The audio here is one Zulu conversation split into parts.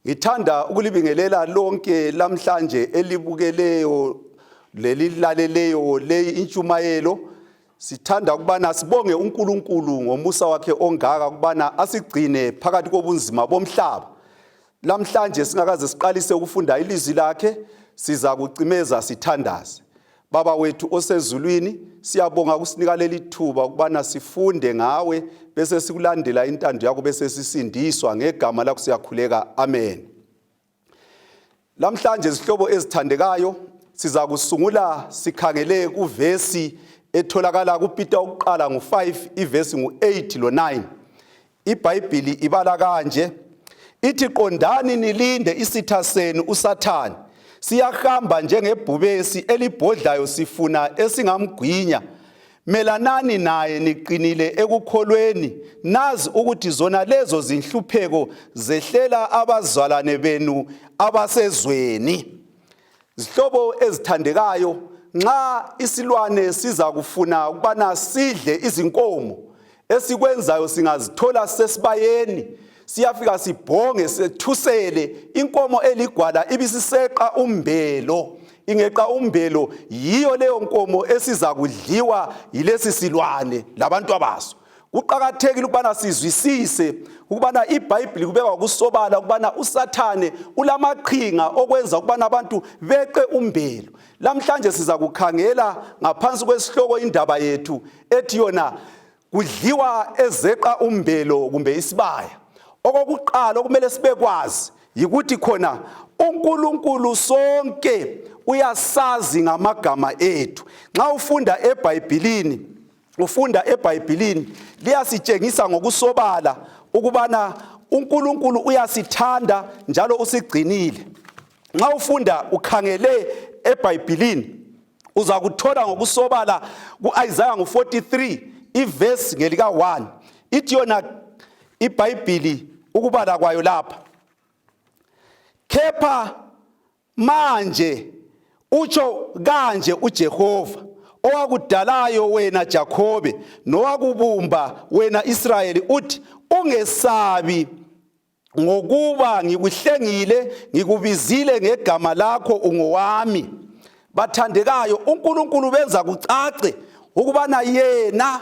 Ngithanda ukulibingelela lonke lamhlanje elibukeleyo lelilaleleyo leyi intshumayelo. Sithanda ukubana sibonge uNkulunkulu ngomusa wakhe ongaka ukubana asigcine phakathi kobunzima bomhlaba. Lamhlanje singakaze siqalise ukufunda ilizwi lakhe siza kucimeza sithandaze. Baba wethu osezulwini, siyabonga ukusinika leli thuba ukubana sifunde ngawe bese sikulandela intando yakho bese sisindiswa ngegama lakho siyakhuleka. Amen. Lamhlanje zihlobo ezithandekayo siza kusungula sikhangele kuvesi etholakala kuPeter ukuqala ngu5 ivesi ngu8 lo9. IBhayibhili ibala kanje ithi qondani nilinde isitha senu uSathane siyahamba njengebhubesi elibhodlayo sifuna esingamgwinya melanani naye niqinile ekukholweni nazi ukuthi zona lezo zinhlupheko zehlela abazalwane benu abasezweni. Zihlobo ezithandekayo, nxa isilwane siza kufuna ukubana sidle izinkomo, esikwenzayo singazithola sesibayeni siyafika sibhonge sethusele inkomo eligwala ibisiseqa umbelo. Ingeqa umbelo yiyo leyo nkomo esiza kudliwa yilesi silwane labantu abaso. Kuqakathekile ukubana sizwisise ukubana iBhayibhili kubekwa kusobala ukubana uSathane ulamaqhinga okwenza ukubana abantu beqe umbelo. Lamhlanje siza kukhangela ngaphansi kwesihloko indaba yethu ethi yona kudliwa ezeqa umbelo kumbe isibaya. Okokuqala okumele sibekwazi yikuthi khona uNkulunkulu sonke uyasazi ngamagama ethu. Nxa ufunda eBhayibhilini ufunda eBhayibhilini liyasitshengisa ngokusobala ukubana uNkulunkulu uyasithanda njalo usigcinile. Nxa ufunda ukhangele eBhayibhilini uza kuthola ngokusobala ku-Isaya ngu-43 ivesi ngelika 1 ithi yona iBhayibhili ukubala kwayo lapha kepha Manje utsho kanje uJehova owakudalayo wena Jakhobe nowakubumba wena Israyeli uthi ungesabi ngokuba ngikuhlengile ngikubizile ngegama lakho ungowami. Bathandekayo, uNkulunkulu benza kucace ukubana yena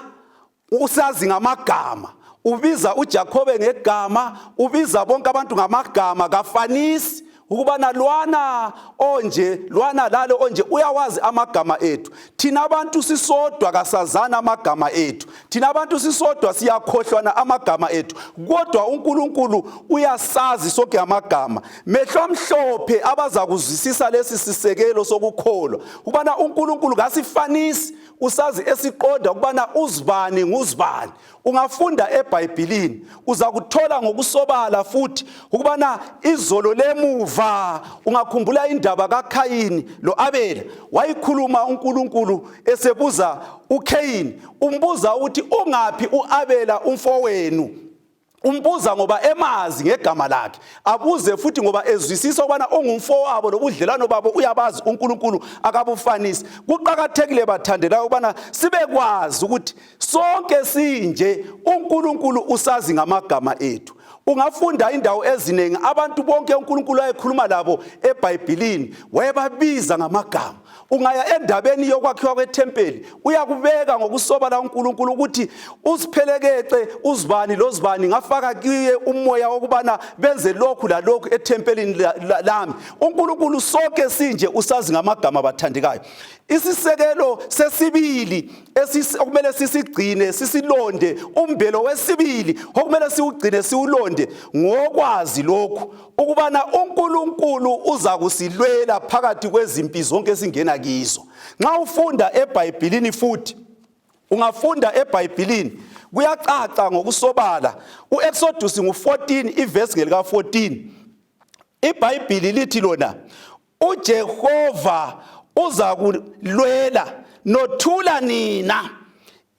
usazi ngamagama, ubiza uJakhobe ngegama, ubiza bonke abantu ngamagama, kafanisi ukubana lwana onje lwana lalo onje, uyawazi amagama ethu. Thina abantu sisodwa kasazana amagama ethu, thina abantu sisodwa siyakhohlwana amagama ethu, kodwa uNkulunkulu uyasazi sonke amagama. Mehlo amhlophe abaza kuzwisisa lesi sisekelo sokukholwa ukubana uNkulunkulu kasifanisi, usazi esiqonda ukubana uzibani nguzibani. Ungafunda eBhayibhilini uza kuthola ngokusobala futhi ukubana izolo lemuva, ungakhumbula indaba kaKhayini loAbela, wayikhuluma uNkulunkulu esebuza uKhayini, umbuza ukuthi ungaphi uAbela umfowenu. Umbuza ngoba emazi ngegama lakhe, abuze futhi ngoba ezwisisa ukubana ungumfowabo lobudlelwano babo uyabazi uNkulunkulu akabufanisi. Kuqakathekile bathandelayo ukubana sibekwazi ukuthi sonke sinje uNkulunkulu usazi ngamagama ethu. Ungafunda indawo eziningi abantu bonke uNkulunkulu ayekhuluma labo eBhayibhilini wayebabiza ngamagama. Ungaya endabeni yokwakhiwa kwethempeli uyakubeka ngokusobala uNkulunkulu ukuthi usiphelekece uzibani lozibani ngafaka kuye umoya wokubana benze lokhu lalokhu ethempelini lami. uNkulunkulu sonke sinje usazi ngamagama bathandekayo. Isisekelo sesibili okumele sisigcine sisilonde, umbelo wesibili okumele siwugcine siwulonde ngokwazi lokhu ukubana uNkulunkulu uza kusilwela phakathi kwezimpi zonke esingena kizo. Nxa ufunda eBhayibhilini futhi ungafunda eBhayibhilini kuyacaca ngokusobala uExodus ngu-14 ivesi ngelika-14 iBhayibhili lithi lona uJehova uza kulwela nothula nina.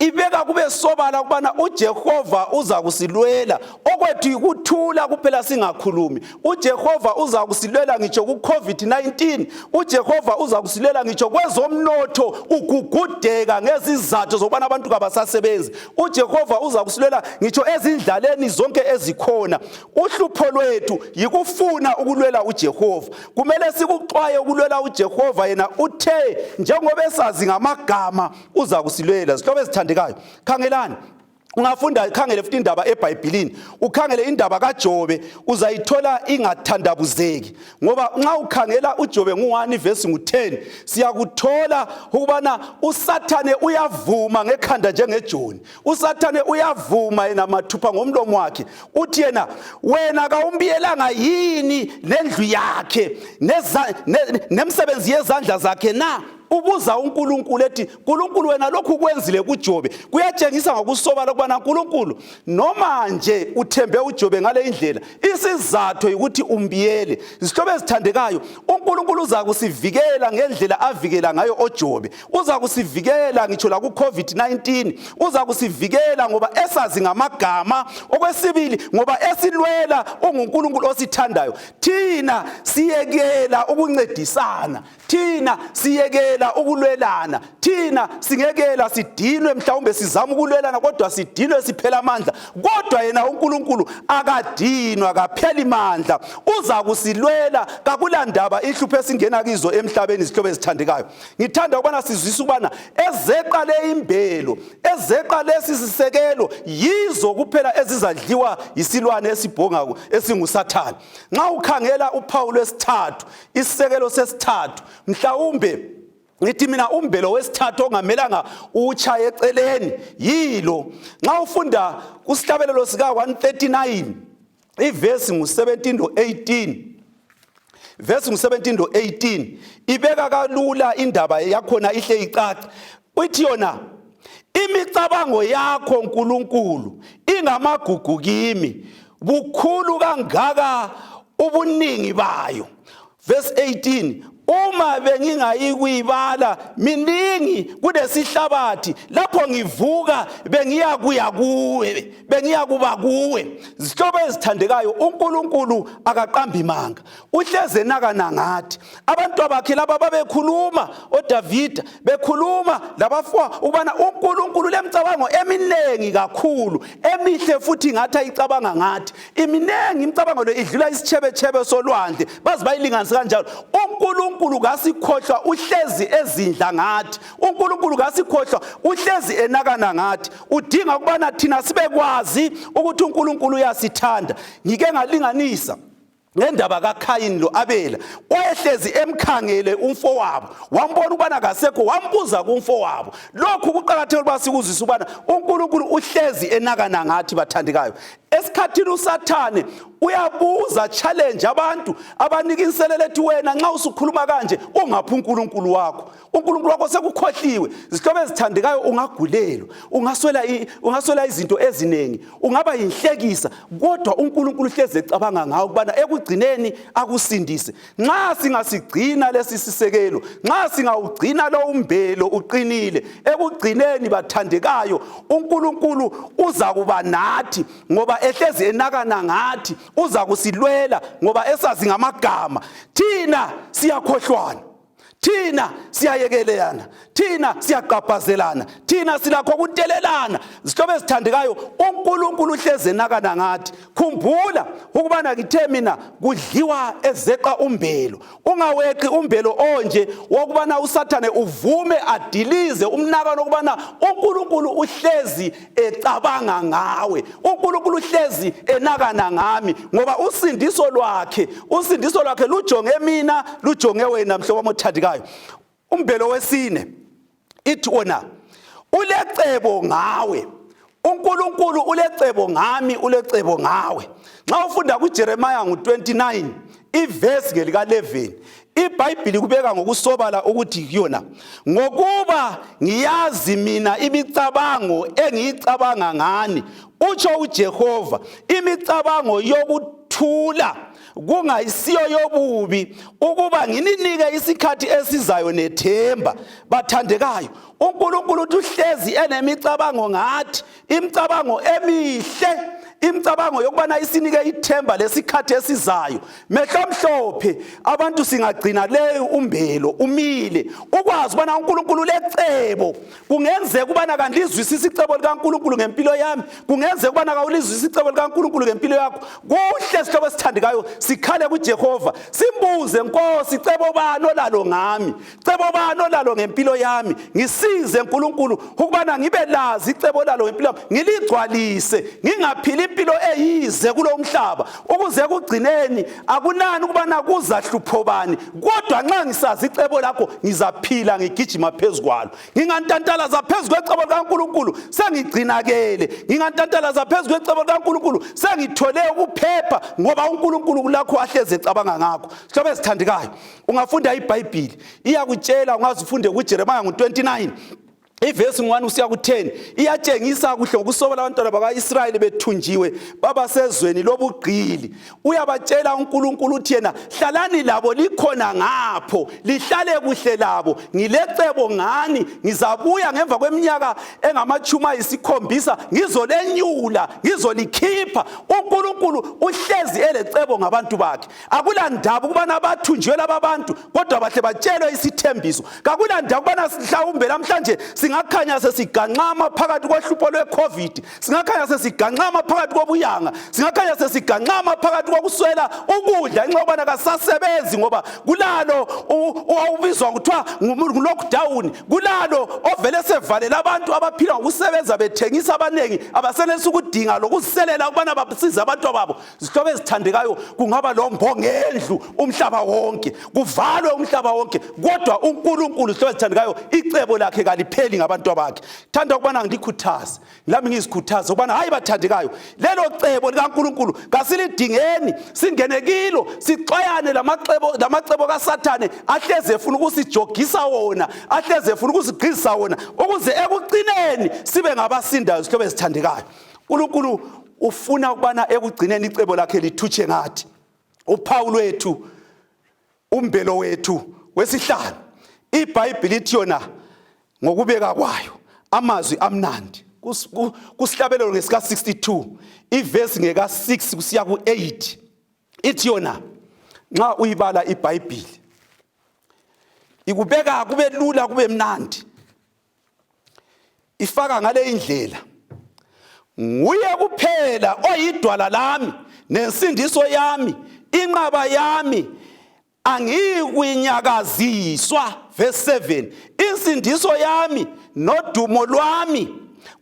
Ibeka kube sobala ukubana uJehova uza kusilwela. Okwethu yikuthula kuphela singakhulumi. UJehova uza kusilwela ngitsho ku-COVID-19. UJehova uza kusilwela ngitsho kwezomnotho ugugudeka ngezizatho zokubana abantu kabasasebenzi. UJehova uza kusilwela ngitsho ezindlaleni zonke ezikhona. Uhlupho lwethu yikufuna ukulwela uJehova. Kumele sikuxwaye ukulwela uJehova. Yena uthe njengoba esazi ngamagama uza kusilwela. Zihlobo ezithandekayo, khangelani, ungafunda khangele futhi indaba eBhayibhilini, ukhangele indaba kaJobe, uzayithola ingathandabuzeki. Ngoba nxa ukhangela uJobe ngu-1 ivesi ngu-10, siyakuthola ukubana uSathane uyavuma ngekhanda njengejoni. USathane uyavuma yena mathupha ngomlomo wakhe, uthi yena, wena kawumbiyelanga yini lendlu yakhe nemisebenzi yezandla zakhe na? Ubuza uNkulunkulu ethi, Nkulunkulu, wena lokhu kwenzile kuJobe kuyatshengisa ngokusobala ukubana Nkulunkulu, noma nje uthembe uJobe ngale indlela, isizatho yikuthi umbiyele. Zihlobo ezithandekayo, uNkulunkulu uza kusivikela ngendlela avikela ngayo oJobe. Uza kusivikela ngitsho la ku-COVID-19. Uza kusivikela ngoba esazi ngamagama. Okwesibili, ngoba esilwela, unguNkulunkulu osithandayo. Thina siyekela ukuncedisana, thina siyekela ukulwelana, thina singekela sidinwe, mhlawumbe sizama ukulwelana kodwa sidinwe siphela amandla. Kodwa yena uNkulunkulu akadinwa, kapheli mandla, uza kusilwela. Kakulandaba inhlupho esingena kizo emhlabeni. Zihlobo ezithandekayo, ngithanda ukubana sizwise ukubana ezeqa le imbelo, ezeqa lesi sisekelo, yizo kuphela ezizadliwa yisilwane esibhongako esinguSathane. Nxa ukhangela uphawu lwesithathu, isisekelo sesithathu, mhlawumbe ngithi mina umbelo wesithathu ongamelanga utshaye eceleni yilo. Nxa ufunda kusihlabelelo sika 139 ivesi ngu-17 lo-18, vesi ngu-17 lo-18, ibeka kalula indaba yakhona, ihle icace. Uthi yona, imicabango yakho Nkulunkulu ingamagugu kimi, bukhulu kangaka ubuningi bayo. Verse 18, uma bengingayikuyibala, miningi kunesihlabathi, lapho ngivuka bengiyakuya kuwe, bengiyakuba kuwe. Zihlobo ezithandekayo, uNkulunkulu akaqambi manga, uhleze enakana ngathi. Abantu abakhe laba babekhuluma, oDavida bekhuluma labafowa, ukubana uNkulunkulu lemcabango eminingi kakhulu emihle futhi ngathi ayicabanga ngathi. Iminingi imicabango le, idlula isitshebetshebe solwandle, baze bayilinganise kanjalo. UNkulunkulu kasikhohlwa, uhlezi ezindla ngathi. uNkulunkulu kasikhohlwa, uhlezi enakana ngathi. Udinga ukubana thina sibekwazi ukuthi uNkulunkulu uyasithanda. Ngike ngalinganisa ngendaba kaKhayini lo-Abela. Wayehlezi emkhangele umfowabo, wambona ukubana kasekho, wambuza kumfowabo. Lokhu kuqakathekile ukuba sikuzwise ukubana uNkulunkulu uhlezi enakana ngathi, bathandekayo. Esikhathini uSathane uyabuza, challenge abantu, abanika inselelo ethi, wena nxa usukhuluma kanje, ungaphi uNkulunkulu wakho? uNkulunkulu wakho sekukhohliwe. Zihlobo ezithandekayo, ungagulelwa, ungaswela ungaswela izinto eziningi, ungaba yinhlekisa, kodwa uNkulunkulu uhlezi ecabanga ngawo ukubana ekugcineni akusindise. Nxa singasigcina lesi sisekelo, nxa singawugcina lo umbelo uqinile, ekugcineni bathandekayo, uNkulunkulu uza kuba nathi ngoba ehlezi enakana ngathi. Uza kusilwela ngoba esazi ngamagama. Thina siyakhohlwana, thina siyayekelelana, thina siyaqabhazelana, thina silakho ukutelelana. Zihlobo ezithandekayo, uNkulunkulu uhlezi enakana ngathi. Khumbula ukubana ngithe mina kudliwa ezeqa umbelo. Ungaweqi umbelo onje wokubana uSathane uvume adilize umnakano okubana uNkulunkulu uhlezi ecabanga ngawe, uNkulunkulu uhlezi enakana ngami, ngoba usindiso lwakhe lujonge mina, lujonge wena, mhlobo wami othandekayo. Umbelo wesine ithi wona, ulecebo ngawe. uNkulunkulu ulecebo ngami, ulecebo ngawe. Nxa ufunda kuJeremiah ngu-29 ivesi ngelika-11, iBhayibhili kubeka ngokusobala ukuthi yona, ngokuba ngiyazi mina imicabango engiyicabanga ngani, utsho uJehova, imicabango yokuthula yokuthula kungayisiyo yobubi ukuba ngininike isikhathi esizayo nethemba. Bathandekayo, uNkulunkulu uthi uhlezi enemicabango ngathi, imicabango emihle, imicabango yokubana isinike ithemba lesikhathi esizayo. Mehlo amhlophe abantu singagcina leyo umbelo umile ukwazi ubana uNkulunkulu lecebo. Kungenzeka ubana kandilizwisisa icebo likaNkulunkulu ngempilo yami, kungenzeka ubana kawulizwisisa icebo likaNkulunkulu ngempilo yakho. Kuhle sihlobo esithandekayo sikhale kuJehova simbuze, Nkosi, cebo bani olalo ngami? Cebo bani olalo ngempilo yami? Ngisize Nkulunkulu ukubana ngibe lazi icebo lalo ngempilo yami, ngiligcwalise, ngingaphili impilo eyize kulo mhlaba, ukuze ekugcineni akunani ukubana kuza hlupho bani, kodwa nxa ngisazi icebo lakho ngizaphila ngigijima phezu kwalo. Ngingantantalaza phezu kwecebo likaNkulunkulu sengigcinakele, ngingantantalaza phezu kwecebo likaNkulunkulu sengithole ukuphepha, ngoba uNkulunkulu kulakho ahlezi ecabanga ngakho. Sihlobo ezithandekayo, ungafunda iBhayibhili iyakutshela, ungaze ufunde kuJeremiya ngo-29 ivesi 1 usiya ku-10, iyatshengisa kuhle ngokusobala abantwana baka-Israyeli bethunjiwe babasezweni lobugqili. Uyabatshela uNkulunkulu uthi yena, hlalani labo likhona ngapho, lihlale kuhle labo, ngilecebo ngani, ngizabuya ngemva kweminyaka engama-70 ngizolenyula, ngizolikhipha. uNkulunkulu uhlezi elecebo ngabantu bakhe. Akulandaba ukubana bathunjiwe laba bantu, kodwa bahle batshelwe isithembiso. Kakulandaba ukubana mhlawumbe namhlanje singakhanya sesiganxama phakathi kohlupho lwe-COVID, singakhanya sesiganxama phakathi kobuyanga, singakhanya sesiganxama phakathi kokuswela ukudla ngenxa yokubana kasasebenzi, ngoba kulalo owawubizwa kuthiwa ngu-lockdown, kulalo ovele sevalela abantu abaphila ngokusebenza bethengisa, abaningi abasenelisa ukudinga lokuziselela ukubana basize abantu babo. Zihlobo ezithandekayo, kungaba lo mbongendlu umhlaba wonke, kuvalwe umhlaba wonke, kodwa uNkulunkulu, zihlobo ezithandekayo, icebo lakhe kalipheli ngabantu bakhe. Thanda ukubana ngikhuthaze lami, ngizikhuthaze ukubana hayi bathandekayo, lelo cebo likaNkulunkulu kasilidingeni, singene kilo, sixwayane lamacebo lamacebo kaSathane ahleze efuna ukusijogisa wona, ahleze efuna ukusigqizisa wona, ukuze ekugcineni sibe ngabasindayo. Zihlobo ezithandekayo, uNkulunkulu ufuna ukubana ekugcineni icebo lakhe lithutshe ngathi. Uphawu lwethu, umbelo wethu wesihlanu, iBhayibhili ithi yona ngokubeka kwayo amazwi amnandi kusihlabelelo ngesika 62 ivesi ngeka 6 kusiya ku8, ithi yona nxa uyibala iBhayibhili ikubeka kube lula kube mnandi, ifaka ngale indlela: nguye kuphela oyidwala lami nensindiso yami, inqaba yami, angiyikwinyakaziswa. Verse 7, insindiso yami nodumo lwami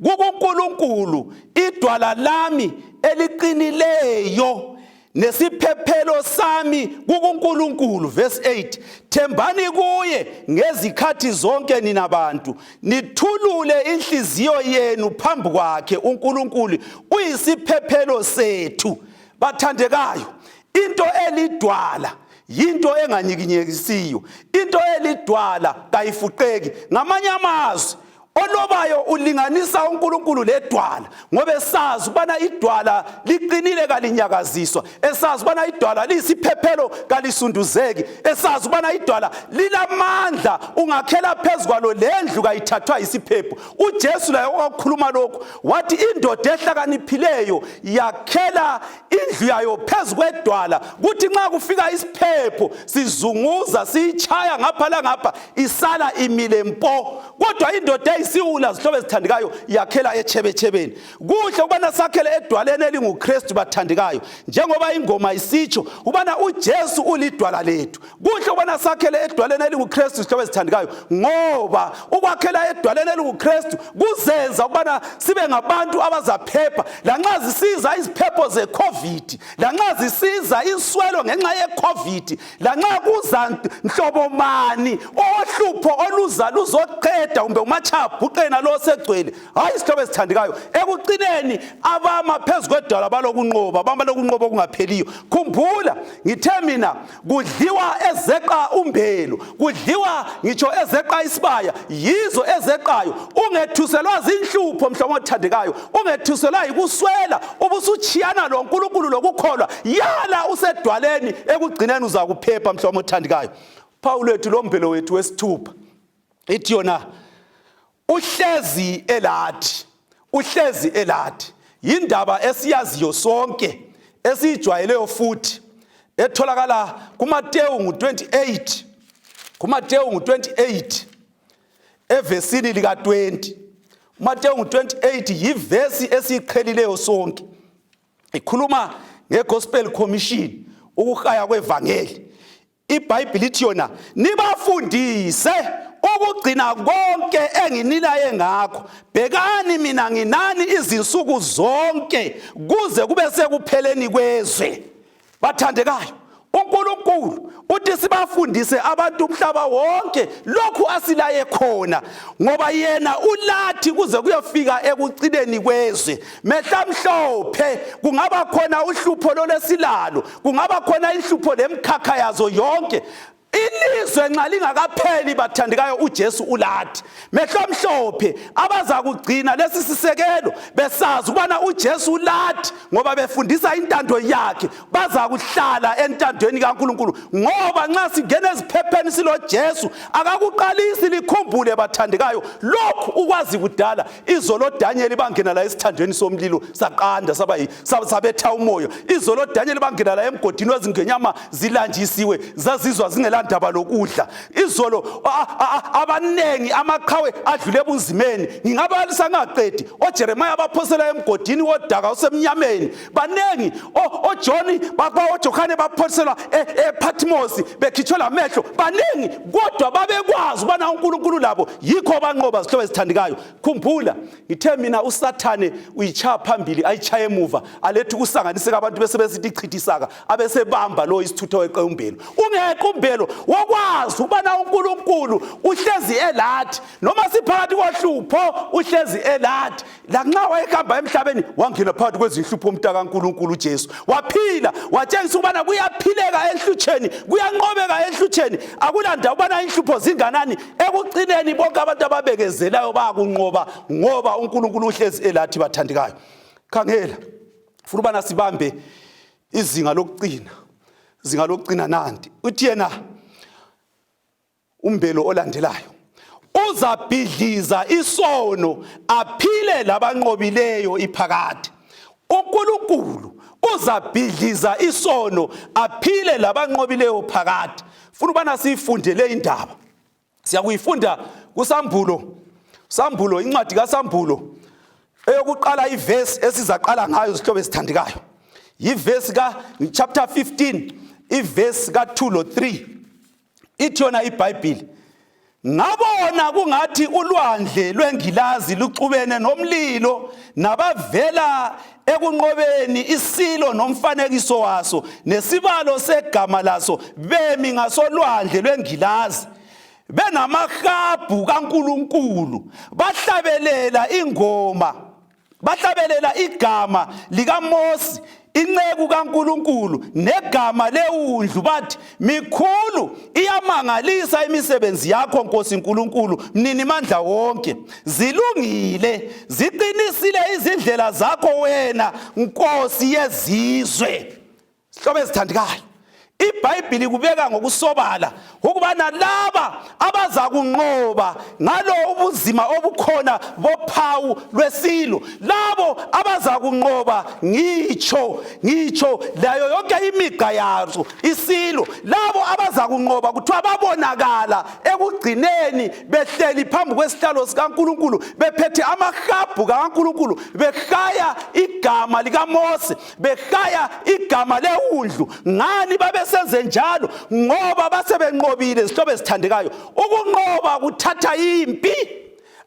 kukuNkulunkulu, idwala lami eliqinileyo nesiphephelo sami kukuNkulunkulu. Verse 8, thembani kuye ngezikhathi zonke nina bantu, nithulule inhliziyo yenu phambi kwakhe. uNkulunkulu uyisiphephelo sethu. Bathandekayo, into elidwala yinto enganyikinyekisiyo, into elidwala kayifuqeki. Ngamanye amazwi, olobayo ulinganisa uNkulunkulu ledwala, ngoba esazi ukubana idwala liqinile, kalinyakaziswa, esazi ukubana idwala liyisiphephelo, kalisunduzeki, esazi ukubana idwala lilamandla, ungakhela phezu kwalo lendlu kayithathwa yisiphepho. uJesu laye owakhuluma lokhu wathi indoda ehlakaniphileyo yakhela indlu yayo phezu kwedwala, kuthi nxa kufika isiphepho sizunguza siyitshaya ngapha langapha, isala imile mpo. Kodwa indoda eyisiwula, zihlobo ezithandekayo, yakhela etshebetshebeni. Kuhle ukubana sakhele edwaleni elinguKristu, bathandekayo, njengoba ingoma isitsho ukubana uJesu ulidwala lethu. Kuhle ukubana sakhele edwaleni elinguKristu, zihlobo ezithandekayo, ngoba ukwakhela edwaleni elinguKristu kuzenza ukubana sibe ngabantu abazaphepha lanxa zisiza iziphepho ze-COVID, lanxa zisiza inswelo ngenxa ye-COVID, lanxa kuza nhlobo mani ohlupho oluza luzoqeda kumbe umatshapho. abhuqe nalo osegcwele. Hayi isihlobo esithandekayo, ekucineni abama phezu kwedwala balokunqoba, bama lokunqoba okungapheliyo. Khumbula ngithe mina kudliwa ezeqa umbelu, kudliwa ngitsho ezeqa isibaya, yizo ezeqayo. Ungethuselwa zinhlupho mhlobo othandekayo, ungethuselwa yikuswela, ubusutshiyana loNkulunkulu lokukholwa. Yala usedwaleni, ekugcineni uzakuphepha mhlobo othandekayo. Phawu lwethu lombelo wethu wesithupha ithi yona uhlezi elathi, uhlezi elathi. Yindaba esiyaziyo sonke, esiyijwayeleyo futhi, etholakala kuMatewu ngu-28, kuMatewu ngu-28 evesini lika-20. UMatewu ngu-28 yivesi esiyiqhelileyo sonke, ikhuluma ngeGospel Commission, ukuhaya kwevangeli. IBhayibhili ithi yona nibafundise ukugcina konke enginilaye ngakho. Bhekani mina nginani izinsuku zonke kuze kube sekupheleni kwezwe. Bathandekayo, uNkulunkulu uthi sibafundise abantu umhlaba wonke lokhu asilaye khona, ngoba yena ulathi kuze kuyofika ekucineni kwezwe. Mehlamhlophe kungaba khona uhlupho lolwesilalo, kungaba khona inhlupho lemkhakha yazo yonke, ilizwe nxa lingakapheli bathandekayo, uJesu ulathi. Mehlo amhlophe abaza kugcina lesi sisekelo besazi ukubana uJesu ulathi, ngoba befundisa intando yakhe, baza kuhlala entandweni kaNkulunkulu. Ngoba nxa singena eziphepheni siloJesu, akakuqalisi. Likhumbule bathandekayo lokhu ukwazi kudala. Izolo Daniel bangena la esithandweni somlilo, saqanda saba sabetha umoya. Izolo Daniel bangena la emgodini wezingenyama zilanjisiwe, zazizwa zingelandaba lokudla. Izolo abanengi amaqhawe adlule ebunzimeni, ngingabalisa ngingaqedi. OJeremiah baphosela emgodini wodaka osemnyameni, baningi. OJohn, oJohane baphoselwa ePatmos bekhitshwe lamehlo, baningi. Kodwa babekwazi ubana uNkulunkulu labo, yikho banqoba. Zihlobo ezithandekayo, khumbula ngithe mina uSathane uyichaya phambili, ayichaye emuva, alethe ukusanganiseka abantu, bese besithi ichithisaka, abesebamba lo isithutha weqe umbelo. Ungeqe umbelo wokwazi ubana uNkulunkulu uhlezi elathi, noma siphakathi kohlupho uhlezi elathi. Lanxa wayehamba emhlabeni, wangena phakathi kwezinhlupho umntaka kaNkulunkulu uJesu, waphila, watshengisa ukubana kuyaphileka enhlutsheni, kuyanqobeka enhlutsheni. Akulandawo ukubana inhlupho zinganani, ekucineni bonke abantu ababekezelayo bayakunqoba, ngoba uNkulunkulu uhlezi elathi. Bathandikayo, khangela, funa ubana sibambe izinga lokucina. Izinga lokucina nanti, uthi yena umbelo olandelayo uzabhidliza isono, aphile labanqobileyo iphakade. UNkulunkulu uzabhidliza isono, aphile labanqobileyo phakade. Funa ubana siyifundele indaba, siyakuyifunda kuSambulo. Sambulo, incwadi kaSambulo eyokuqala, ivesi esizaqala ngayo zihlobo ezithandekayo yivesi ka chapter 15, ivesi ka 2 lo 3. Ithi yona iBhayibhili, ngabona kungathi ulwandle lwengilazi luxubene nomlilo, nabavela ekunqobeni isilo nomfanekiso waso nesibalo segama laso bemi ngasolwandle lwengilazi, benamahabhu kaNkulunkulu, bahlabelela ingoma, bahlabelela igama likaMosi inceku kaNkulunkulu negama lewundlu, bathi, mikhulu iyamangalisa imisebenzi yakho, Nkosi Nkulunkulu mnini mandla wonke. Zilungile, ziqinisile izindlela zakho wena Nkosi yezizwe. Sihlobo ezithandikayo, iBhayibhili kubeka ngokusobala ukubana laba abaza kunqoba ngalo ubuzima obukhona bophawu lwesilo, labo abaza kunqoba ngitsho layo yonke imigqa yaso isilo, labo abaza kunqoba kuthiwa babonakala ekugcineni behleli phambi kwesihlalo sikaNkulunkulu, bephethe amahabhu kaNkulunkulu, behaya igama likaMose, behaya igama lewundlu. Ngani babesenze njalo? Ngoba basebenqobile. Zihlobo ezithandekayo, ukunqoba kuthatha impi.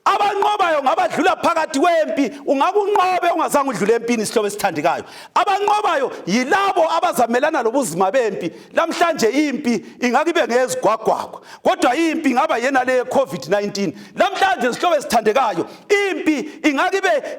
Abanqobayo ngabadlula phakathi kwempi. Ungakunqobe ungazange udlule empini, sihlobo esithandekayo. Abanqobayo yilabo abazamelana lobuzima bempi. Namhlanje impi ingake ibe ngeyezigwagwagwa, kodwa impi ingaba yena le COVID-19. Namhlanje, sihlobo esithandekayo, impi ingake ibe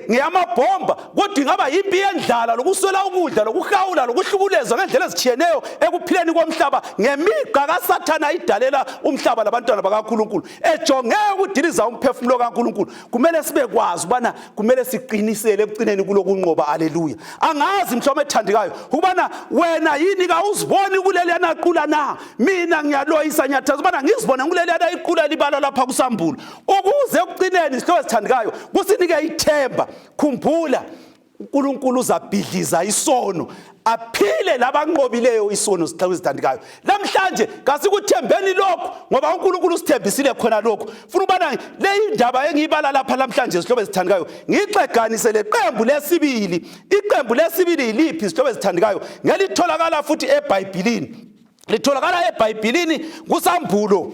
ngeyamabhomba, kodwa ingaba impi yendlala, lokuswela ukudla, lokuhawula, lokuhlukulezwa ngendlela ezitshiyeneyo ekuphileni komhlaba, ngemigqa kaSathana idalela umhlaba labantwana bakaNkulunkulu, ejonge ukudiliza umphefumulo kaNkulunkulu. Kumele sibe kwazi ubana kumele siqinisele ekucineni kulokunqoba. Aleluya. Angazi, mhlobo ethandekayo, ukubana wena yini kawuziboni kuleliyana qula na. Mina ngiyaloyisa, ngiyathaza ubana ngizibone kuleliyana iqula libala lapha kuSambulo, ukuze ekucineni, sihlobo esithandekayo, kusinike ithemba. Khumbula, uNkulunkulu uzabhidliza isono, aphile labanqobileyo isono. Sihlobo ezithandekayo, namhlanje kasikuthembeni lokhu, ngoba uNkulunkulu usithembisile khona lokhu. Funa ubana le indaba engiyibala lapha namhlanje, zihlobo ezithandekayo, ngiyixeganise leqembu lesibili. Iqembu lesibili yiliphi, zihlobo ezithandekayo? Ngelitholakala futhi eBhayibhilini, litholakala eBhayibhilini kuSambulo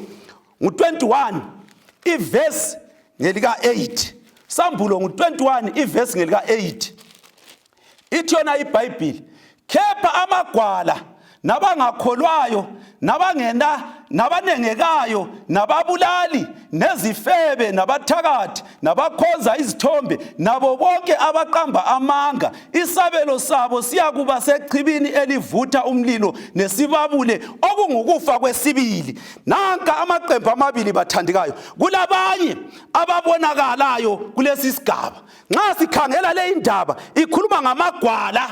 ngu-21, ivesi ngelika-8. Sambulo ngu-21, ivesi ngelika-8. Ithi yona iBhayibhili: "Khepha amagwala nabangakholwayo nabangena nabanengekayo nababulali nezifebe nabathakathi nabakhonza izithombe nabo bonke abaqamba amanga, isabelo sabo siyakuba sechibini elivutha umlilo nesibabule, okungukufa kwesibili." Nanka amaqembu amabili, bathandikayo. Kulabanye ababonakalayo kulesi sigaba. Nxa sikhangela le indaba, ikhuluma ngamagwala.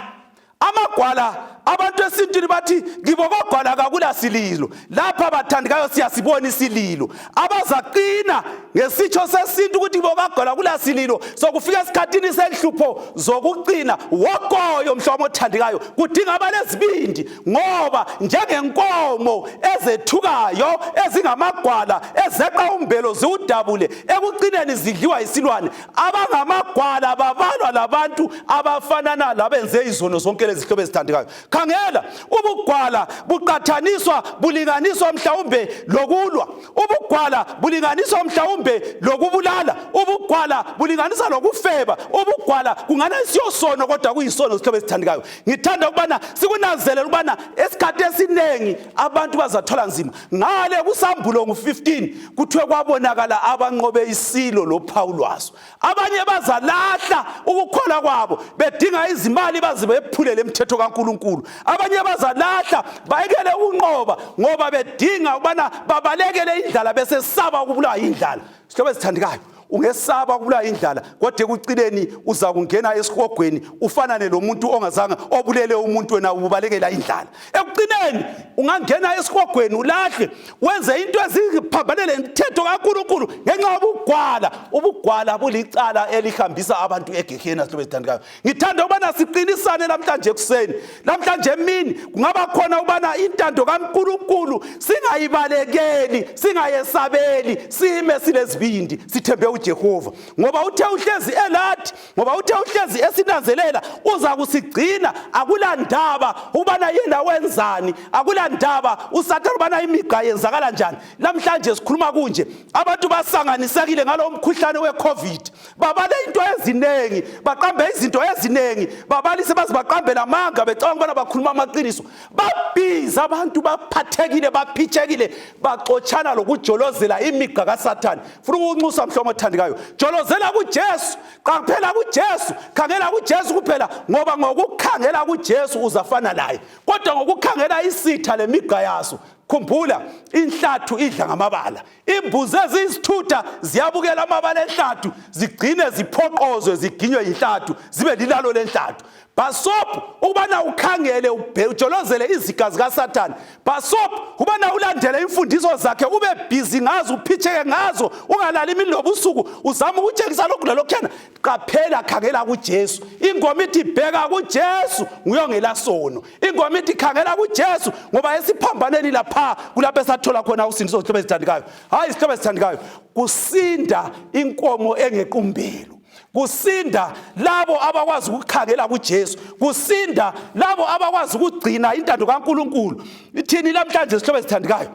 Amagwala, abantu esintwini bathi kibo kogwala kakula sililo. Lapha, bathandikayo, siyasibona isililo. Abazaqina ngesitsho sesintu ukuthi kibo kagwala kula sililo, sokufika esikhathini senhlupho zokucina wokoyo, mhlobo othandikayo, kudinga abalezibindi, ngoba njengenkomo ezethukayo ezingamagwala ezeqa umbelo ziwudabule, ekucineni zidliwa yisilwane. Abangamagwala babalwa labantu abafanana labenze izono zonke lezi. Zihlobo ezithandekayo, khangela, ubugwala buqathaniswa, bulinganiswa mhlawumbe lokulwa, ubugwala bulinganiswa mhlawumbe lokubulala, ubugwala bulinganiswa lokufeba, ubugwala kungana isiyosono, kodwa kuyisono. Zihlobo ezithandekayo, ngithanda ukubana sikunanzelele ukubana esikhathi esiningi abantu bazathola nzima. Ngale kuSambulo ngu-15 kuthiwe kwabonakala abanqobe isilo lophawu lwaso. Abanye bazalahla ukukholwa kwabo bedinga izimali, baze bephulele imithetho kaNkulunkulu. Abanye bazalahla, bayekele ukunqoba ngoba bedinga ukubana babalekele indlala, besesaba ukubulawa yindlala. Sihlobo ezithandekayo, ungesaba ukubulawa indlala, kodwa ekucineni uza kungena esihogweni ufanane lomuntu ongazange obulele umuntu, wena ubalekela indlala. Ekucineni ungangena esihogweni, ulahle, wenze into eziphambane lemithetho kaNkulunkulu ngenxa yobugwala. Ubugwala bulicala elihambisa abantu egehena. Sihlobo ezithandekayo, ngithanda ukubana siqinisane namhlanje ekuseni, namhlanje emini. Kungaba khona ukubana intando kaNkulunkulu singayibalekeli, singayesabeli, sime silezibindi, sithembe uJehova, ngoba uthe uhlezi elathi, ngoba uthe uhlezi esinanzelela, uza kusigcina. Akulandaba ukubana yena wenzani, akulandaba uSathane ubana imigqa yenzakala njani. Namhlanje sikhuluma kunje, abantu basanganisekile ngalowo mkhuhlane we-COVID. Babale into eziningi, baqambe izinto eziningi, babalise baze baqambe lamanga, becabanga ukubana bakhuluma amaqiniso. Babhizi abantu, baphathekile, baphitshekile, baxotshana lokujolozela imigqa kaSathane. Funa ukunxusa, mhlobo othandekayo, jolozela kuJesu, qaphela kuJesu, khangela kuJesu kuphela, ngoba ngokukhangela kuJesu uzafana laye. Kodwa ngokukhangela isitha lemigqa yaso, khumbula, inhlathu idla ngamabala. Imbuzi eziyisithutha ziyabukela amabala enhlathu, zigcine ziphoqozwe, ziginywe yinhlathu, zibe lilalo lenhlathu. Bhasop ukubana ukhangele, ujolozele iziga zikaSathane. Bhasop ukubana ulandele imfundiso zakhe, ube bhizi ngazo, uphitsheke ngazo, ungalali imini lobusuku uzama ukutshengisa lokhu nalokhuyana. Qaphela, khangela kuJesu. Ingoma ithi bheka kuJesu, nguyongela sono. Ingoma ithi khangela kuJesu, ngoba esiphambaneni lapha kulapho esathola khona usindiso. Zihlobo ezithandekayo, hayi, zihlobo ezithandekayo, kusinda inkomo engequmbelo, kusinda labo abakwazi ukukhangela kuJesu, kusinda labo abakwazi ukugcina intando kaNkulunkulu. Ithini namhlanje, zihlobo ezithandekayo?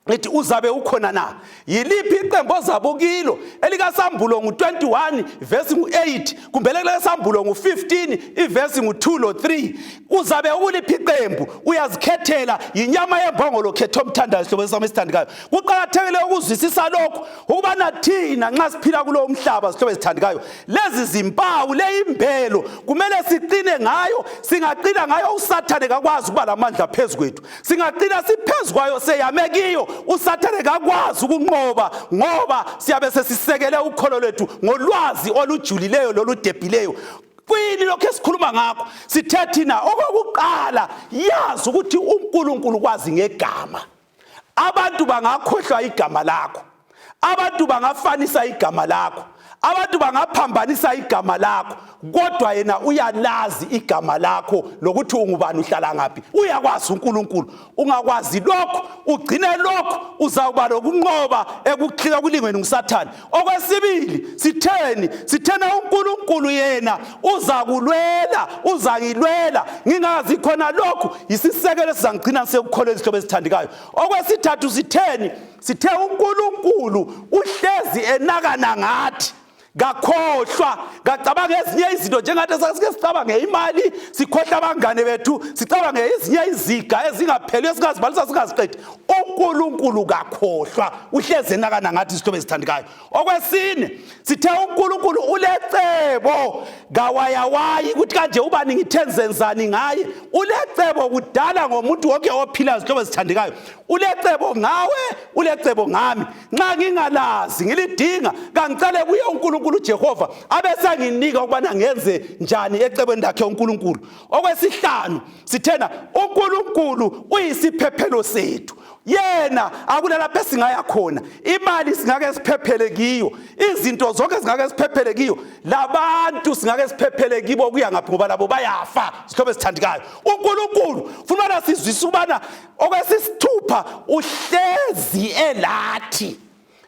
Ngithi uzabe ukhona na? Yiliphi iqembu ozabe ukilo? ElikaSambulo ngu-21 ivesi ngu-8 kumbe elikaSambulo ngu-15 ivesi ngu-2 lo-3. Uzabe ukuliphi iqembu? Uyazikhethela, yinyama yembongolo khetha omthandayo sihlobo sami esithandekayo. Kuqakathekile ukuzwisisa lokhu ukubana thina nxa siphila kulowo mhlaba sihlobo esithandekayo, lezi zimpawu le imbelo kumele siqine ngayo. Singaqina ngayo uSathane kakwazi ukuba lamandla phezu kwethu. Singaqina siphezu kwayo seyame kiyo, uSathane kakwazi ukunqoba, ngoba siyabe sesisekele ukholo lwethu ngolwazi olujulileyo loludebhileyo. Kuyini lokho esikhuluma ngakho? Sithe thina okokuqala, yazi ukuthi uNkulunkulu kwazi ngegama. Abantu bangakhohlwa igama lakho, abantu bangafanisa igama lakho, abantu bangaphambanisa igama lakho, kodwa yena uyalazi igama lakho lokuthi ungubani, uhlala ngaphi. Uyakwazi uNkulunkulu. Ungakwazi lokhu, ugcine lokhu, uzawuba lokunqoba ekulingweni nguSathane. Okwesibili sitheni? Sithena uNkulunkulu yena uzakulwela, uzangilwela. Ngingazi khona lokhu yisisekelo esizangigcina sekukholweni izihlobo ezithandekayo. Okwesithathu sitheni? Sithe uNkulunkulu uhlezi enakana ngathi, kakhohlwa, kacabanga ezinye izinto njengathi sasike sicabange imali, sikhohle abangane bethu, sicabange ezinye iziga ezingapheliyo singazibalisa singaziqedi. uNkulunkulu kakhohlwa, uhlezi enakana ngathi izihlobo ezithandekayo. Okwesine sithe uNkulunkulu ulecebo, kawayawayi ukuthi kanje ubani ngithe nzenzani ngaye. Ulecebo kudala ngomuntu wonke ophilayo zihlobo ezithandekayo. Ulecebo ngawe, ulecebo ngami. Nxa ngingalazi ngilidinga, kangicele kuye uNkulunkulu uJehova abesenginika ukubana ngenze njani ecebweni lakhe uNkulunkulu. Okwesihlanu sithena uNkulunkulu uyisiphephelo sethu. Yena akula lapho esingaya khona. Imali singake siphephele kiyo, izinto zonke singake siphephele kiyo, labantu singake siphephele kibo kuya ngaphi, ngoba labo bayafa. Sihlobo esithandikayo, uNkulunkulu funa sizwise ukubana okwesisithupha uhlezi elathi,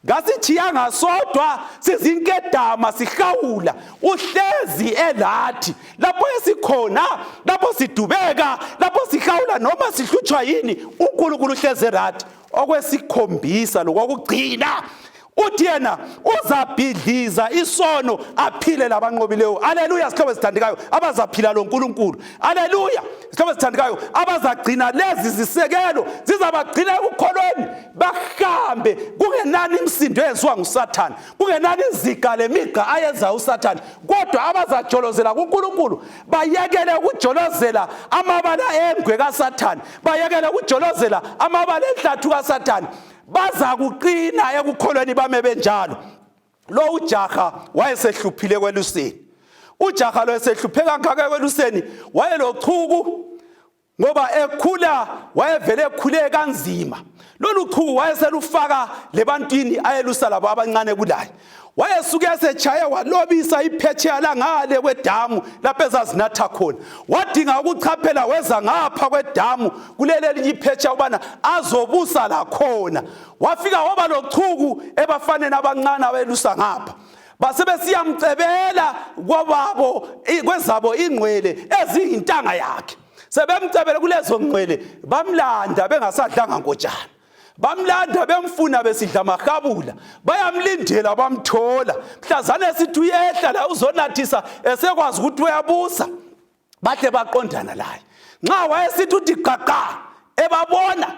kasithiyanga sodwa sizinkedama sihlawula. Uhlezi elathi lapho esikhona, lapho sidubeka, lapho sihlawula noma sihlutshwa yini, uNkulunkulu uhlezi elathi. Okwesikhombisa lokokugcina, uthi yena uzabhidliza isono aphile labanqobileyo. Aleluya, sihlobo esithandekayo, abazaphila lo Nkulunkulu. Aleluya, sihlobo esithandekayo, abazagcina lezi zisekelo zizabagcina ekukholweni, bahambe kungenani imisindo eyenziwa nguSathane, kungenani iziga lemigqa ayenza uSathane, kodwa abazajolozela kuNkulunkulu, bayekele ukujolozela amabala engwe kaSathane, bayekele ukujolozela amabala enhlathu kaSathane, bazakuqina ekukholweni bame benjalo. Lo ujaha wayesehluphile ekweluseni. Ujaha lo esehluphe kangaka ekweluseni, wayelochuku ngoba ekhula wayevele ekhule kanzima. Lolu chuku wayeselufaka lebantwini ayelusa labo abancane kulaye. Wayesuke esetshaye walobisa iphetsheya langale kwedamu lapho ezazinatha khona. Wadinga ukuchaphela weza ngapha kwedamu kuleli elinye iphetsheya ukubana azobusa lakhona. Wafika waba lochuku ebafaneni abancane abelusa ngapha. Basebesiyamcebela kwababo kwezabo ingqwele eziyintanga yakhe. Sebemcebele kulezo ngqwele, bamlanda bengasadlanga nkotshana. Bamlanda bemfuna besidla mahabula, bayamlindela bamthola. Mhlazane esithi uyehla la uzonathisa, esekwazi ukuthi uyabusa, bahle baqondana laye. Nxa wayesithi uthi qaqa ebabona,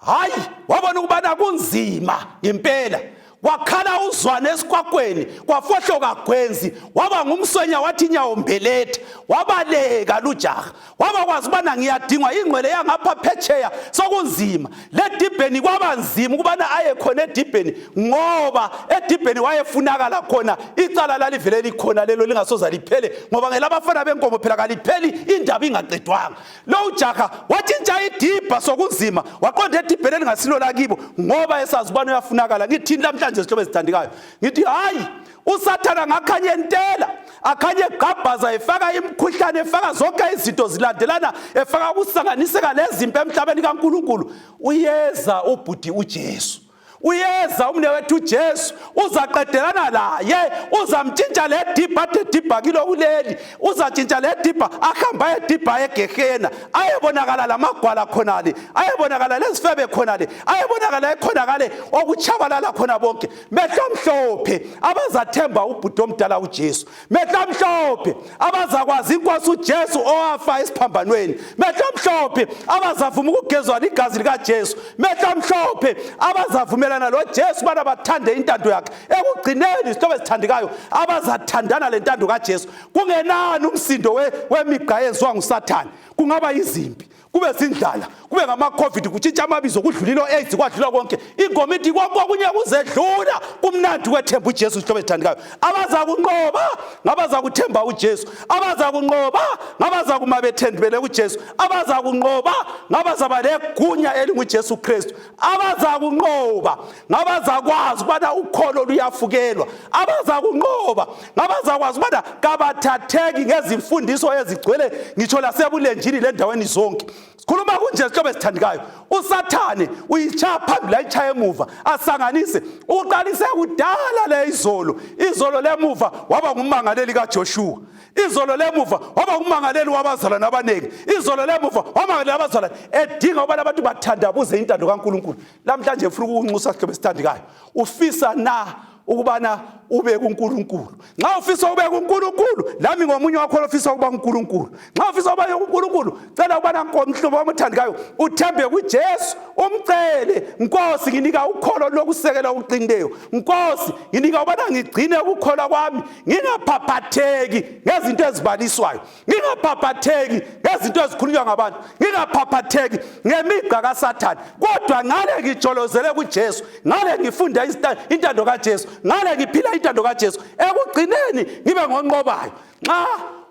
hayi, wabona ukubana kunzima ngempela. Kwakhala uzwane esikwakweni, kwafohloka gwenzi, waba ngumswenya, wathi inyawo mbeletha, wabaleka lujaha. Wabakwazi ukubana ngiyadingwa ingqwele yangapha phetsheya, sokunzima. Ledibheni kwaba nzima ukubana aye khona edibheni, ngoba edibheni wayefunakala khona. Icala lalivele likhona lelo lingasoza liphele, ngoba ngelabafana benkomo phela kalipheli indaba ingaqedwanga. Lo ujaha watshintsha idibha, sokunzima, waqonda edibheni elingasilo lakibo, ngoba esazi ubana uyafunakala. Ngithini namhlanje zihlobo ezithandekayo? Ngithi hayi, uSathana ngakhanye entela, akhanye egqabhaza, efaka imikhuhlane, efaka zonke izinto zilandelana, efaka ukusanganiseka lezimpi emhlabeni kaNkulunkulu. Uyeza ubhudi uJesu. Uyeza umnewethu uJesu, uzaqedelana laye, uzamtshintsha le dibha ade dibha kilo kuleli, uzatshintsha le dibha ahambe ayedibha egehena, ayebonakala lamagwala khonale, ayebonakala lezifebe khonale, ayebonakala ekhonakale okutshabalala khona bonke. Mehlo amhlophe abazathemba ubhuti omdala uJesu, mehlo amhlophe abazakwazi inkosi uJesu owafa esiphambanweni, mehlo amhlophe abazavuma ukugezwa ligazi likaJesu, mehlo amhlophe abazavumelana loJesu bana bathande intando yakhe. Ekugcineni, zihlobo ezithandekayo, abazathandana lentando kaJesu kungenani umsindo wemigqa eyenziwa nguSathane, kungaba yizimpi, kube zindlala, kube ngama-covid, kutshintsha amabizo, kudlulile o-aids, kwadlula konke, ingoma ithi konke okunye kuzedlula, kumnandi kwethemba uJesu. Zihlobo ezithandekayo, abaza kunqoba ngabaza kuthemba uJesu, abaza kunqoba ngabaza kuma bethembele kuJesu, abaza kunqoba ngabazaba legunya elinguJesu Kristu, abaza kunqoba ngabazakwazi ukubana ukholo luyafukelwa, abaza kunqoba ngabazakwazi ukubana kabathatheki ngezimfundiso ezigcwele ngitsho lasebulenjini lendaweni zonke. Sikhuluma kunje, sihlobo esithandikayo, uSathane uyitshaya phambili ayitshaya emuva, asanganise. Uqalise kudala le izolo, izolo lemuva waba ngummangaleli kaJoshua, izolo lemuva waba ngummangaleli wabazalwane abaningi, izolo lemuva wamangalela abazalwane edinga ukubana abantu bathandabuze intando kaNkulunkulu. Namhlanje ngifuna ukukunxusa, sihlobo esithandikayo, ufisa na ukubana ube kuNkulunkulu? Nxa ufisa ube kuNkulunkulu, lami ngomunye wakho ofisa ukuba kuNkulunkulu. Nxa ufisa ukuba kuNkulunkulu, cela ukubana mhlobo wami othandekayo uthembe kuJesu, umcele, Nkosi nginika ukholo lokusekela okuqinileyo, Nkosi nginika ukubana ngigcine ukukholwa kwami, ngingaphaphatheki ngezinto ezibaliswayo, ngingaphaphatheki ngezinto ezikhulunywa ngabantu, ngingaphaphatheki ngemigqa kaSathane, kodwa ngale ngijolozele kuJesu, ngale ngifunda intando kaJesu, ngale ngiphila intando kaJesu, ekugcineni ngibe ngonqobayo. Nxa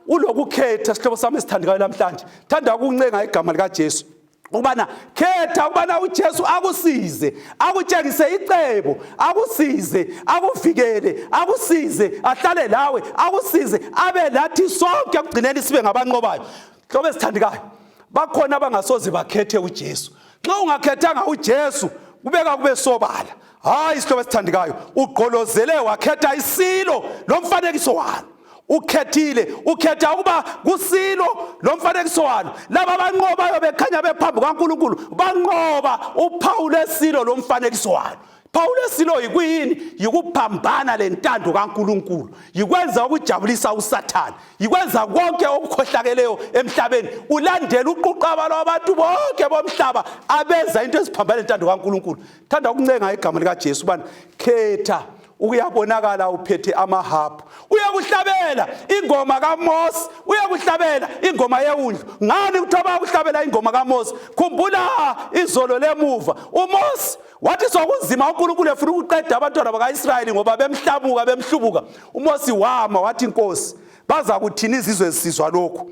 ulokukhetha, sihlobo sami esithandekayo, namhlanje thanda ukuncenga igama likaJesu ukubana khetha ukubana uJesu akusize, akutshengise icebo, akusize, akuvikele, akusize, ahlale lawe, akusize, abe lathi sonke, ekugcineni sibe ngabanqobayo. Hlobo esithandekayo, bakhona abangasoze bakhethe uJesu. Nxa ungakhethanga uJesu, kubeka kube sobala, hayi sihlobo esithandekayo, ugqolozele wakhetha isilo lomfanekiso walo. Ukhethile, ukhetha ukuba kusilo lomfanekiso walo. Laba abanqobayo bekhanya bephambi kukaNkulunkulu banqoba uphawu lwesilo lomfanekiso walo. Phawu lwesilo yikuyini? Yikuphambana lentando kaNkulunkulu, yikwenza ukujabulisa uSathane, yikwenza konke okukhohlakeleyo emhlabeni, ulandela uquqaba lwabantu bonke bomhlaba abenza into eziphambana lentando kaNkulunkulu. Thanda ukuncenga igama likaJesu ubana khetha ukuyabonakala uphethe amahabhu, uyakuhlabela ingoma kaMose, uyakuhlabela ingoma yewundlu. Ngani kuthiwa bayakuhlabela ingoma kaMose? Khumbula izolo lemuva uMose wathi sokunzima, uNkulunkulu efuna ukuqeda abantwana bakaIsrayeli ngoba bemhlamuka, bemhlubuka. UMose wama wathi, Nkosi, baza kuthini izizwe zisizwa lokhu?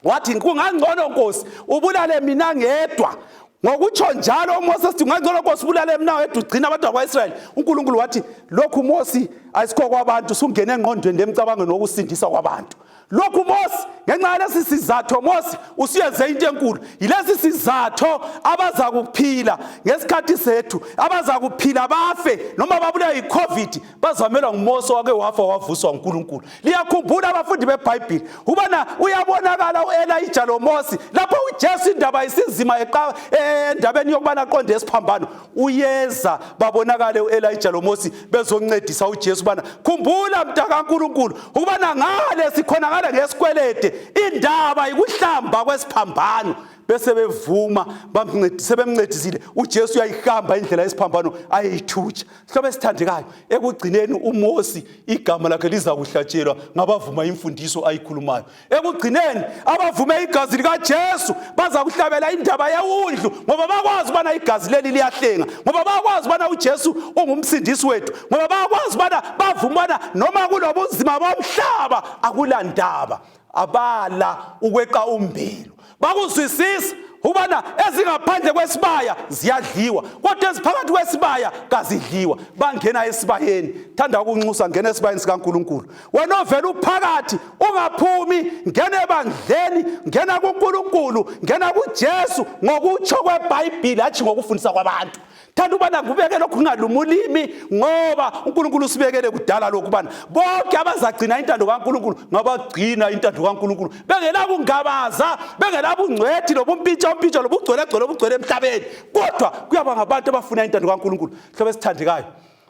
Wathi, kungangcono Nkosi ubulale mina ngedwa. Ngokutsho njalo uMose sithi, kungangcono Nkosi ubulale mina ngedwa, ugcina abantwana bakwa-Israyeli. UNkulunkulu wathi, lokhu Mose ayisikho kwabantu, sungene engqondweni lemcabangweni wokusindisa kwabantu lokhu Mose. Ngenxa yalesi sizatho Mose usuyenze into enkulu. Yilesi sizatho abaza kuphila ngesikhathi sethu, abaza kuphila bafe noma babulawe yi-COVID, bazamelwa nguMose wake wafa wavuswa uNkulunkulu. Liyakhumbula abafundi beBhayibhili ubana uyabonakala uElijah loMose lapho uJesu indaba isinzima endabeni yokubana aqonde esiphambano, uyeza babonakale uElijah loMose bezoncedisa uJesu ubana khumbula mntakaNkulunkulu ukubana ngale sikhonakala ngesikwelede, indaba yikuhlamba kwesiphambano. Bese bevuma, sebemncedisile uJesu uyayihamba indlela yesiphambano ayeyithutsha. Hlobo esithandekayo, ekugcineni uMosi igama lakhe liza kuhlatshelwa ngabavuma imfundiso ayikhulumayo. Ekugcineni abavume igazi likaJesu baza kuhlabela indaba yewundlu, ngoba bakwazi ubana igazi leli liyahlenga, ngoba bakwazi ubana uJesu ungumsindisi wethu, ngoba bakwazi ubana bavuma ubana noma kulobunzima bomhlaba akulandaba, abala ukweqa umbilo, bakuzwisisa ubana ezingaphandle kwesibaya ziyadliwa kodwa eziphakathi kwesibaya kazidliwa. Bangena esibayeni. Thanda ukunxusa, ngena esibayeni sikaNkulunkulu. Wena ovela uphakathi ungaphumi, ngena ebandleni, ngena kuNkulunkulu, ngena kuJesu ngokutsho kweBhayibhili, hatshi ngokufundisa kwabantu. Thanda ubana ngubeke lokhu ngingalumi ulimi, ngoba uNkulunkulu usibekele kudala lokhu ubana bonke abazagcina intando kaNkulunkulu ngabagcina intando kaNkulunkulu bengelakungabaza, bengelabungcwethi lobumpintsha lobugcwelegcwele obugcwele emhlabeni, kodwa kuyaba ngabantu abafuna intando kaNkulunkulu. Hlobo esithandekayo,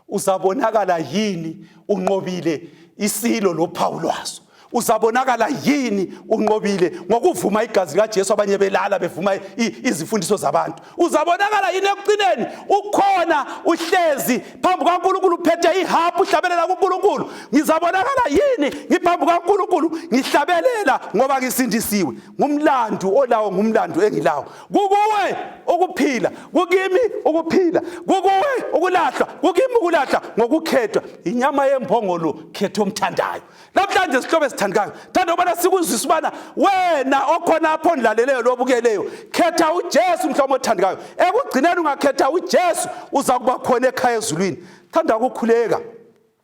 uzabonakala yini unqobile isilo lophawu lwaso? Uzabonakala yini unqobile ngokuvuma igazi likaJesu, abanye belala bevuma izifundiso zabantu? Uzabonakala yini ekucineni ukhona uhlezi phambi kukaNkulunkulu uphethe ihapu uhlabelela kuNkulunkulu? Ngizabonakala yini ngiphambi kukaNkulunkulu ngihlabelela ngoba ngisindisiwe? Ngumlandu olawo, ngumlandu engilawo. Kukuwe ukuphila, kukimi ukuphila, kukuwe ukulahlwa, kukimi ukulahlwa ngokukhethwa. Inyama yembongolo, khetha omthandayo. Namhlanje sihlobo esithandekayo, thanda ukubana sikuzwise ubana wena okhona apho ondilaleleyo lobukeleyo, khetha uJesu mhlobo othandekayo. Ekugcineni ungakhetha uJesu uza kuba khona ekhaya ezulwini. Thanda ukukhuleka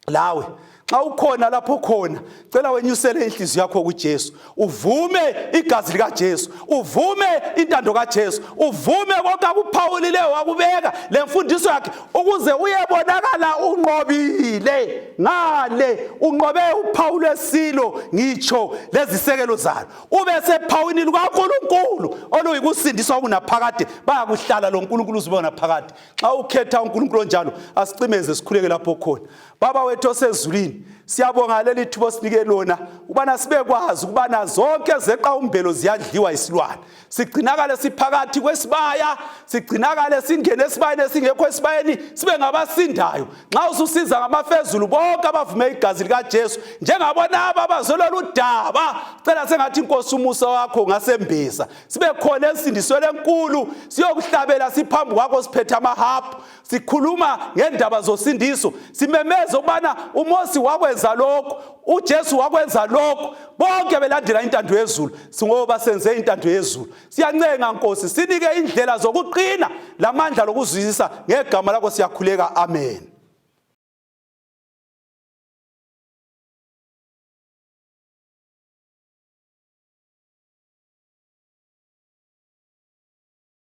lawe xa ukhona lapho khona, cela wenyusele inhliziyo yakho kuJesu, uvume igazi likaJesu, uvume intando kaJesu, uvume konke akuphawulileyo wakubeka le mfundiso yakhe, ukuze uyebonakala unqobile ngale, unqobe uphawu lwesilo ngitsho lezisekelo zalo, ube sephawini lukaNkulunkulu oluyikusindiswa okunaphakade. Bayakuhlala lo Nkulunkulu uzibona phakade xa ukhetha uNkulunkulu onjalo. Asicimeze sikhuleke lapho khona. Baba wethu osezulwini, siyabonga leli thuba osinike lona ukubana sibekwazi ukubana zonke zeqa umbelo ziyadliwa isilwane, sigcinakale siphakathi kwesibaya, sigcinakale singene esibayeni esingekho esibayeni, sibe ngabasindayo nxa ususiza ngamafezulu bonke abavume igazi likaJesu njengabonaba abazwe lolu daba. Cela sengathi inkosi umusa wakho ungasembesa sibe khona ensindisweni enkulu, siyokuhlabela siphambi kwakho siphethe amahabhu, sikhuluma ngendaba zosindiso, simemeza ukubana uMosi wakwenza lokhu, uJesu wakwenza lokhu, bonke belandela intando yezulu, singoba senze intando yezulu. Siyancenga Nkosi, sinike indlela zokuqina lamandla lokuzwisisa. Ngegama lakho siyakhuleka, amen.